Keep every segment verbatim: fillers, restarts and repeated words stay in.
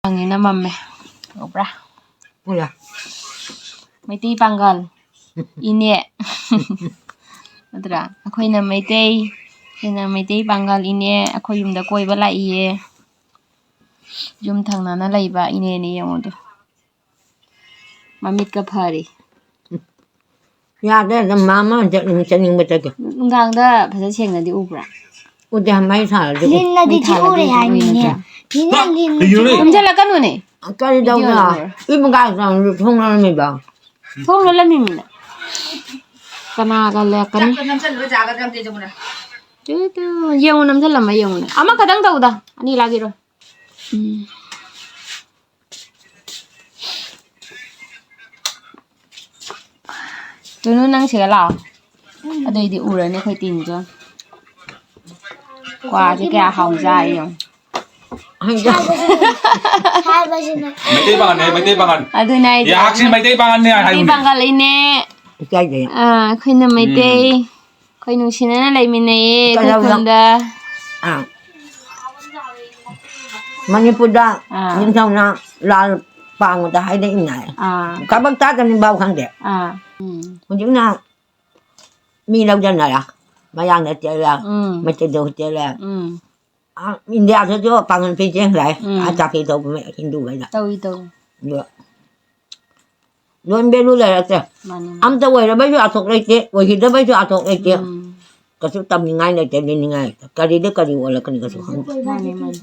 ꯍꯥꯡꯉꯦꯅ ꯃꯝꯃꯦ꯫ ꯎꯕ꯭ꯔꯥ? ꯎꯔꯦ꯫ ꯃꯩꯇꯩ ꯄꯥꯡꯒꯜ꯫ ꯏꯅꯦ꯫ ꯅꯠꯇ꯭ꯔꯥ? ꯑꯩꯈꯣꯏꯅ ꯃꯩꯇꯩ, ꯑꯩꯈꯣꯏꯅ ꯃꯩꯇꯩ ꯄꯥꯡꯒꯜ ꯏꯅꯦ, ꯑꯩꯈꯣꯏ ꯌꯨꯝꯗ ꯀꯣꯏꯕ ꯂꯥꯛꯏꯌꯦ꯫ ꯌꯨꯝ ꯊꯪꯅꯅ ꯂꯩꯕ ꯏꯅꯦꯅꯦ, ꯌꯦꯡꯉꯨꯗꯣ꯫ ꯃꯃꯤꯠꯀ ꯐꯔꯤ꯫ ꯌꯥꯗꯦ, ꯑꯗꯨꯝ ꯃꯥ ꯑꯃ ꯆꯠꯅꯤꯡ-, ꯆꯠꯅꯤꯡꯕ ꯆꯠꯀꯦ꯫ ꯅꯨꯡꯗꯥꯡꯗ ꯐꯖ ꯁꯦꯡꯅꯗꯤ ꯎꯕ꯭ꯔꯥ? ꯎꯗꯦ, ꯃꯩ ꯊꯥꯜꯂꯗꯤ ꯎꯗꯦ꯫ ꯂꯤꯟꯅꯗꯤ ꯃꯩ ꯊꯥꯜꯂꯗꯤ ꯎꯔꯦ ꯎꯗꯦ꯫ ꯍꯥꯏꯃꯤꯅꯦ꯫ ꯂꯤꯟꯅ, ꯂꯤꯟꯅ ꯀꯩꯅꯣꯅꯦ? ꯊꯤꯛꯎꯔꯦ꯫ ꯀꯨꯝꯁꯤꯜꯂꯛꯀꯅꯨꯅꯦ꯫ ꯀꯔꯤ ꯇꯧꯕ? ꯚꯤꯗꯤꯑꯣꯗ ꯎꯔꯦ꯫ ꯏ ꯃꯒꯥꯏ ꯆꯥꯡ ꯊꯣꯡ ꯂꯣꯜꯂꯝꯃꯤꯕ꯫ ꯊꯣꯡ ꯂꯣꯜꯂꯝꯃꯤꯃꯤꯅ꯫ ꯀꯅꯥꯒ ꯂꯥꯛꯀꯅꯤ? ꯆꯥꯛꯇꯣ ꯅꯝꯁꯤꯜꯂꯨꯔ ꯆꯥꯒꯗ꯭ꯔꯥ ꯑꯝꯇ ꯌꯦꯡꯉꯨꯅꯦ꯫ ꯇꯨ, ꯇꯨ, ꯌꯦꯡꯉꯨ, ꯅꯝꯁꯤꯜꯂꯝꯃ ꯌꯦꯡꯉꯨꯅꯦ꯫ ꯑꯃꯈꯛꯇꯪ ꯇꯧꯗ, ꯑꯅꯤ ꯂꯥꯛꯏꯔꯣ? ꯎꯝ꯫ ꯇꯨꯅꯨ, ꯅꯪ ꯁꯤꯗ ꯂꯥꯛꯑꯣ꯫ ꯑꯗꯨꯏꯗꯤ ꯎꯔꯅꯤ ꯑꯩꯈꯣꯏ ꯇꯤꯝꯁꯨ꯫ ꯀ꯭ꯋꯥꯁꯦ ꯀꯌꯥ ꯍꯥꯎꯖꯥꯠ ꯌꯦꯡꯉꯣ꯫ ꯍꯩꯗ꯫ ꯍꯥꯏꯕꯁꯤꯅ꯫ ꯃꯩꯇꯩ ꯄꯥꯉꯜꯅꯦ, ꯃꯩꯇꯩ ꯄꯥꯉꯜ꯫ ꯑꯗꯨꯅꯦ ꯍꯥꯏꯁꯦ꯫ ꯌꯥꯍꯥꯛꯁꯤ ꯃꯩꯇꯩ ꯄꯥꯉꯜꯅꯦ ꯃꯩꯇꯩ ꯍꯥꯏꯕꯅꯦ꯫ ꯄꯥꯉꯜ ꯏꯅꯦ꯫ ꯏꯀꯥꯏꯖꯩ꯫ ꯑꯥ, ꯑꯩꯈꯣꯏꯅ ꯃꯩꯇꯩ꯫ ꯎꯝ꯫ ꯑꯩꯈꯣꯏ ꯅꯨꯡꯁꯤꯅꯅ ꯂꯩꯃꯤꯟꯅꯩꯌꯦ ꯑꯩꯈꯣꯏ ꯀꯩꯗꯧꯕ? ꯈꯨꯟꯗ꯫ ꯑꯥ꯫ ꯃꯅꯤꯄꯨꯔꯗ ꯑꯥ꯫ ꯅꯤꯡꯊꯧꯅ ꯂꯥꯜ ꯄꯥꯡꯕꯗ ꯍꯥꯏꯔꯛꯏꯅꯦ꯫ ꯑꯥ꯫ ꯀꯕꯛ ꯇꯥꯗꯕꯅꯤ ꯚꯥꯎ ꯈꯪꯗꯦ꯫ ꯑꯥ꯫ ꯎꯝ꯫ ꯍꯧꯖꯤꯛꯅ ꯃꯤ ꯂꯧꯖꯅꯔꯦ꯫ ꯃꯌꯥꯡꯗ ꯆꯦꯜꯂꯦ, ꯎꯝ꯫ ꯃꯩꯇꯩꯗ ꯆꯦꯜꯂꯦ꯫ ꯎꯝ꯫ ꯑꯥ, ꯏꯟꯗꯤꯌꯥꯗꯁꯨ ꯄꯥꯡꯒꯜ ꯄꯤ ꯆꯦꯟꯈ꯭ꯔꯦ꯫ ꯎꯝ꯫ ꯑꯥ, ꯆꯥꯀ꯭ꯔꯤ ꯇꯧꯕ ꯍꯤꯟꯗꯨꯈꯩꯗ꯫ ꯇꯧꯏ, ꯇꯧꯏ꯫ ꯑꯗꯣ ꯂꯣꯟ value ꯂꯩꯔꯛꯇ꯭ꯔꯦ꯫ ꯃꯥꯅꯤ, ꯃꯥꯅꯤ꯫ ꯑꯝꯇ ꯑꯣꯏꯔꯕꯩꯁꯨ ꯑꯊꯣꯛ ꯂꯩꯇꯦ, ꯑꯣꯏꯈꯤꯗꯕꯩꯁꯨ ꯑꯊꯣꯛ ꯂꯩꯇꯦ꯫ ꯎꯝ꯫ ꯀꯩꯁꯨ ꯇꯝꯅꯤꯡꯉꯥꯏ ꯂꯩꯇꯦ, ꯂꯤꯡꯅꯤꯡꯉꯥꯏ ꯂꯩꯇꯦ꯫ ꯀꯔꯤꯗ ꯀꯔꯤ ꯑꯣꯜꯂꯛꯀꯅꯤ ꯀꯩꯁꯨ ꯈꯪꯗꯦ꯫ ꯃꯥꯅꯤ, ꯃꯥꯅꯤ꯫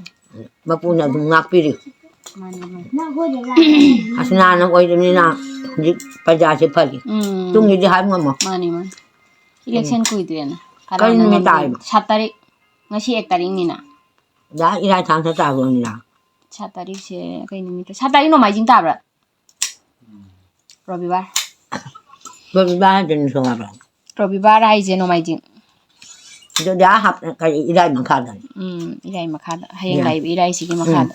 ꯃꯄꯨꯅ ꯑꯗꯨꯝ ꯉꯥꯛꯄꯤꯔꯤ꯫ ꯃꯥꯅꯤ, ꯃꯥꯅꯤ꯫ ꯍꯁꯤꯅꯥꯅ ꯑꯣꯏꯔꯕꯅꯤꯅ ꯍꯧꯖꯤꯛ ꯄ꯭ꯔꯖꯥꯁꯦ ꯐꯔꯤ꯫ ꯎꯝ꯫ ꯇꯨꯡꯒꯤꯗꯤ ꯍꯥꯏꯕ ꯉꯝꯃꯣ꯫ ꯃꯥꯅꯤ, ꯃꯥꯅꯤ꯫ Election ꯀꯨꯏꯗ꯭ꯔꯦꯅ꯫ ꯀꯔꯤ ꯀꯅꯥꯅ ꯅꯨꯃꯤꯠ ꯉꯝꯗꯣꯏꯅꯣ? ꯇꯥꯔꯤꯕ? ꯁꯥꯠ ꯇꯔꯦꯠ꯫ ꯉꯁꯤ ꯑꯦꯠ ꯇꯥꯔꯤꯛꯅꯤꯅ꯫ ꯗꯥ ꯏꯔꯥꯏ ꯊꯥꯡꯖ ꯇꯥꯕ꯭ꯔꯣꯅꯤꯅ? ꯁꯥꯠ ꯇꯥꯔꯤꯛꯁꯦ ꯀꯩ ꯅꯨꯃꯤꯠꯇ? ꯁꯥꯠ ꯇꯥꯔꯤꯛ ꯅꯣꯡꯃꯥꯏꯖꯤꯡ ꯇꯥꯕ꯭ꯔꯥ? ꯔꯣꯕꯤꯕꯥꯔ꯫ ꯔꯣꯕꯤꯕꯥꯔ ꯍꯥꯏꯗꯨꯅꯤ ꯁꯣꯝ ꯅꯥꯀꯟ꯫ ꯔꯣꯕꯤꯕꯥꯔ ꯍꯥꯏꯁꯦ ꯅꯣꯡꯃꯥꯏꯖꯤꯡ꯫ ꯑꯗꯨꯗꯤ ꯑꯥ ꯍꯥꯞ-, ꯀꯔꯤ, ꯏꯔꯥꯏ ꯃꯈꯥꯗꯅꯤ꯫ ꯎꯝ, ꯏꯔꯥꯏ ꯃꯈꯥꯗ꯫ ꯍꯌꯦꯡ ꯌꯥ꯫ ꯂꯥꯛꯏꯕ ꯏꯔꯥꯏꯁꯤꯒꯤ ꯎꯝ꯫ ꯃꯈꯥꯗ꯫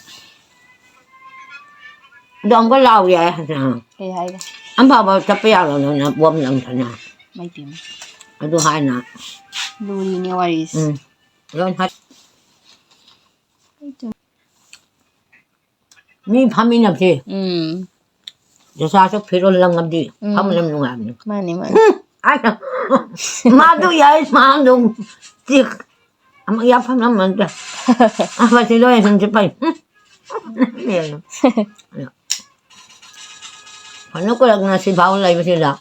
ꯑꯗꯣ ꯑꯃꯨꯛꯀ ꯂꯥꯎ ꯌꯥꯏ ꯍꯥꯏꯅ꯫ ꯀꯩ ꯍꯥꯏꯒꯦ? ꯑꯝꯐꯥꯎꯕ ꯆꯠꯄ ꯌꯥꯔꯣꯏ ꯅꯪ ꯕꯣꯝ ꯂꯪꯗꯅ꯫ ꯃꯩ ꯄꯤꯌꯨ꯫ ꯑꯗꯨ ꯍꯥꯏꯅ꯫ ꯂꯨꯔꯤꯅꯦ ꯋꯥꯔꯤꯁꯦ꯫ ꯎꯝ꯫ ꯂꯣꯏ ꯍꯥꯏ-꯫ ꯃꯤ ꯐꯝꯃꯤꯟꯅꯕꯁꯦ꯫ ꯎꯝ꯫ ꯖꯁꯥꯁꯨ ꯐꯤꯔꯣꯜ ꯂꯪꯉꯕꯗꯤ ꯎꯝ꯫ ꯐꯝꯕ ꯌꯥꯝ ꯅꯨꯡꯉꯥꯏꯕꯅꯤ꯫ ꯃꯥꯅꯤ, ꯃꯥꯅꯤ꯫ ꯎꯝ, ꯑꯩꯅ, ꯃꯥꯗꯨ ꯌꯥꯏ, ꯃꯥꯗꯨ ꯆꯤꯛ꯫ ꯑꯃꯨꯛ ꯌꯥꯝ ꯐꯝꯂꯝꯃꯗ꯭ꯔꯥ? ꯑꯃꯁꯤ ꯂꯣꯏ ꯁꯨꯝ ꯆꯤꯛꯄꯩ꯫ ꯎꯝ꯫ ꯐꯅ ꯀꯨꯏꯔꯛꯅ ꯁꯤꯐꯥꯎ ꯂꯩꯕꯁꯤꯗ꯫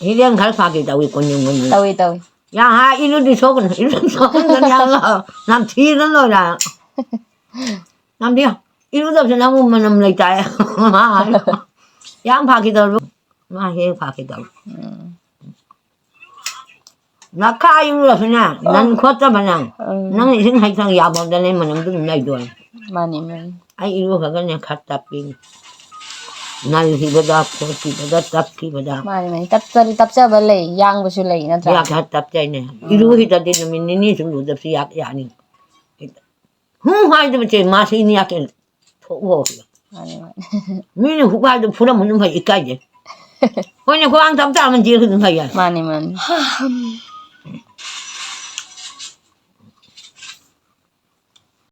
ꯍꯤꯔꯦꯟ ꯈꯔ ꯐꯥꯒꯦ ꯇꯧꯏ, ꯀꯣꯟꯖꯤꯟ ꯀꯣꯟꯖꯤꯟ꯫ ꯇꯧꯏ, ꯇꯧꯏ꯫ ꯌꯥꯝ ꯍꯥꯏ, ꯏꯔꯨꯗꯤ ꯁꯣꯛꯀꯅꯨ, ꯏꯔꯨꯗꯤ ꯁꯣꯛꯀꯅꯨ, ꯌꯥꯝ ꯅꯝꯊꯤꯅ ꯂꯣꯏꯔꯦ꯫ ꯅꯝꯊꯤ, ꯏꯔꯨꯗꯕꯁꯤꯅ ꯑꯃꯨꯛ ꯃꯅꯝ ꯂꯩꯇꯥꯏ꯫ ꯃꯥ ꯍꯥꯏ꯫ ꯌꯥꯝ ꯐꯥꯒꯦ ꯇꯧꯔ, ꯃꯥ ꯍꯦꯛ ꯐꯥꯒꯦ ꯇꯧꯔ꯫ ꯎꯝ꯫ ꯅꯈꯥ ꯏꯔꯨꯔꯁꯨꯅꯦ, ꯅꯟ ꯈꯣꯠꯇꯕ ꯅꯪ꯫ ꯎꯝ꯫ ꯅꯪ ꯏꯁꯤꯡ ꯍꯩꯇꯪ ꯌꯥꯕꯗꯅꯦ ꯃꯅꯝꯗꯨ ꯑꯗꯨꯝ ꯂꯩꯗꯣꯏꯅꯤ꯫ ꯃꯥꯅꯤ, ꯃꯥꯅꯤ꯫ ꯑꯩ ꯏꯔꯨꯈ꯭ꯔꯒꯅꯦ ꯈꯔ ꯇꯞꯄꯤꯅꯤ꯫ ꯅꯜꯈꯤꯕꯗ, ꯈꯣꯠꯈꯤꯕꯗ, ꯇꯞꯈꯤꯕꯗ꯫ ꯃꯥꯅꯤ, ꯃꯥꯅꯤ꯫ ꯇꯞꯆ-, ꯇꯞꯆꯕ ꯂꯩ, ꯌꯥꯡꯕꯁꯨ ꯂꯩ, ꯅꯠꯇ꯭ꯔꯥ? ꯌꯥ ꯈꯔ ꯇꯞꯆꯩꯅꯦ꯫ ꯎꯝ꯫ ꯏꯔꯨ ꯍꯩꯇꯗꯤ ꯅꯨꯃꯤꯠ ꯅꯤꯅꯤ ꯁꯨꯝ ꯂꯨꯗꯕꯁꯨ ꯌꯥ-, ꯌꯥꯅꯤ꯫ ꯍꯨꯝ ꯍꯥꯏꯗꯕꯁꯦ ꯃꯥꯁꯤ ꯏꯅꯤꯌꯥꯛꯀꯦ ꯊꯣꯛꯎ ꯍꯧꯔꯒ꯫ ꯃꯥꯅꯤ, ꯃꯥꯅꯤ꯫ ꯃꯤꯅ ꯍꯨꯛ ꯍꯥꯏꯗꯣ ꯐꯨꯔꯝꯕ ꯑꯗꯨꯝ ꯐꯩ, ꯏꯀꯥꯏꯖꯩ꯫ ꯍꯣꯏꯅꯦ, ꯈ꯭ꯋꯥꯡ ꯇꯞ ꯇꯥꯕ ꯖꯦꯜ ꯑꯗꯨꯝ ꯐꯩ ꯌꯥꯏ꯫ ꯃꯥꯅꯤ, ꯃꯥꯅꯤ꯫